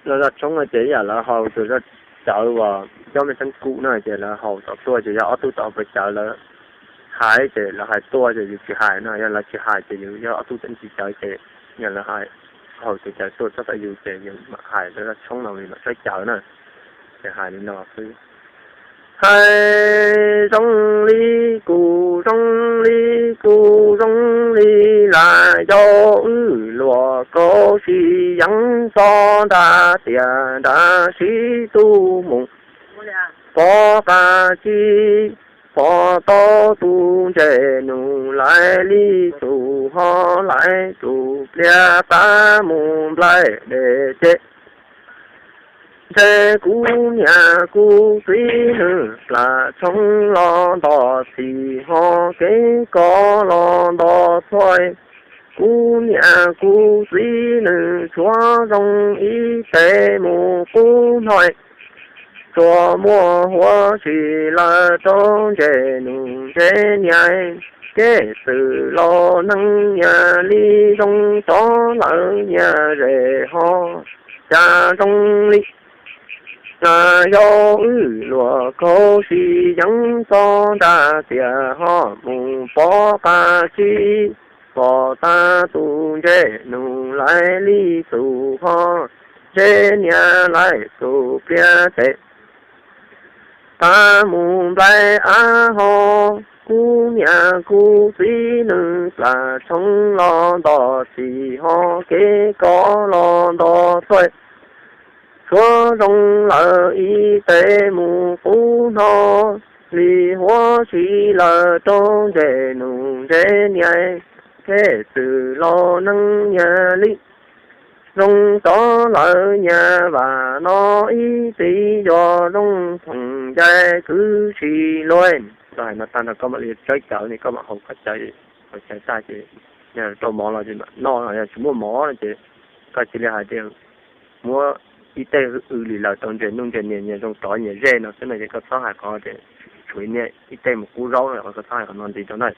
Lawv zaj tshoob no ces ib yam lawv haus tus zaj cawv uas coj me xeeb kum no ces lawv haus tau tuaj ces yog ob tug tau pes cawv lawv hais ces lawv hais tuaj ces yus tsis hais no, yog lawv tsis hais ces yus yog ob tug tseem tsis cawv ces yog lawv hais, haus tus cawv tuaj txog tom yus ces yus mam hais lawv zaj tshoob no li mam saib cawv na. Ces hais li no xwb. Hais zoo li kuv, zoo li kuv, zoo li lam yau wb luag kaum sib yeev txog nram tiaj nram sib tug mus pov qab tsib, pov tau tus ntses nus laim li tus ho laim tus pliag pab mus nplaim dej ces ntshe kuv niam kuv txiv nws plam tshoob los nto txhim ho kev kos los nto txhua. Kuv niam kuv txiv nws tshuav zoo ib teg mus qub hnoi, tsuas muaj huab si lawm rau ntses nus ntses niam, kev txwm laus neeg niam li zoo rov lawm niam zes ho cas zoo li na yau wb luag kaum sib yeev txog nram tiaj ho mus pov qab tsib, pov tau tus ntses nus laim li tus ho ntses niam laim tus pliag tes pab mus nplaim av ho. Kuv niam kuv txiv nws plam tshoob los nto txhim ho kev kos los nto txhua, tshuav zoo lawm ib teg mus qub hnoi, li huab si lawm rau ntses nus ntses niam, kev txwm laus neeg niam li zoo rov lawm niam vam no ib txhis yuav zoo thoom ncais kwv tsis luag. Tau hais no tag nrho koj mam li tsawb cawv ne, koj mam haus koj cawv, haus cawv tag ces yog rau mov los ces mam noj, yog tsis muaj mov no ces koj cia li hais tias muab ib teg w li lawm tau ntses nuj ntses niam nyias zoo rov nyias zej no xwb no ces koj txhob hais qhov tias tshuav ib teg mus qub zaub no, koj txhob hais qhov no ntxiv rau na.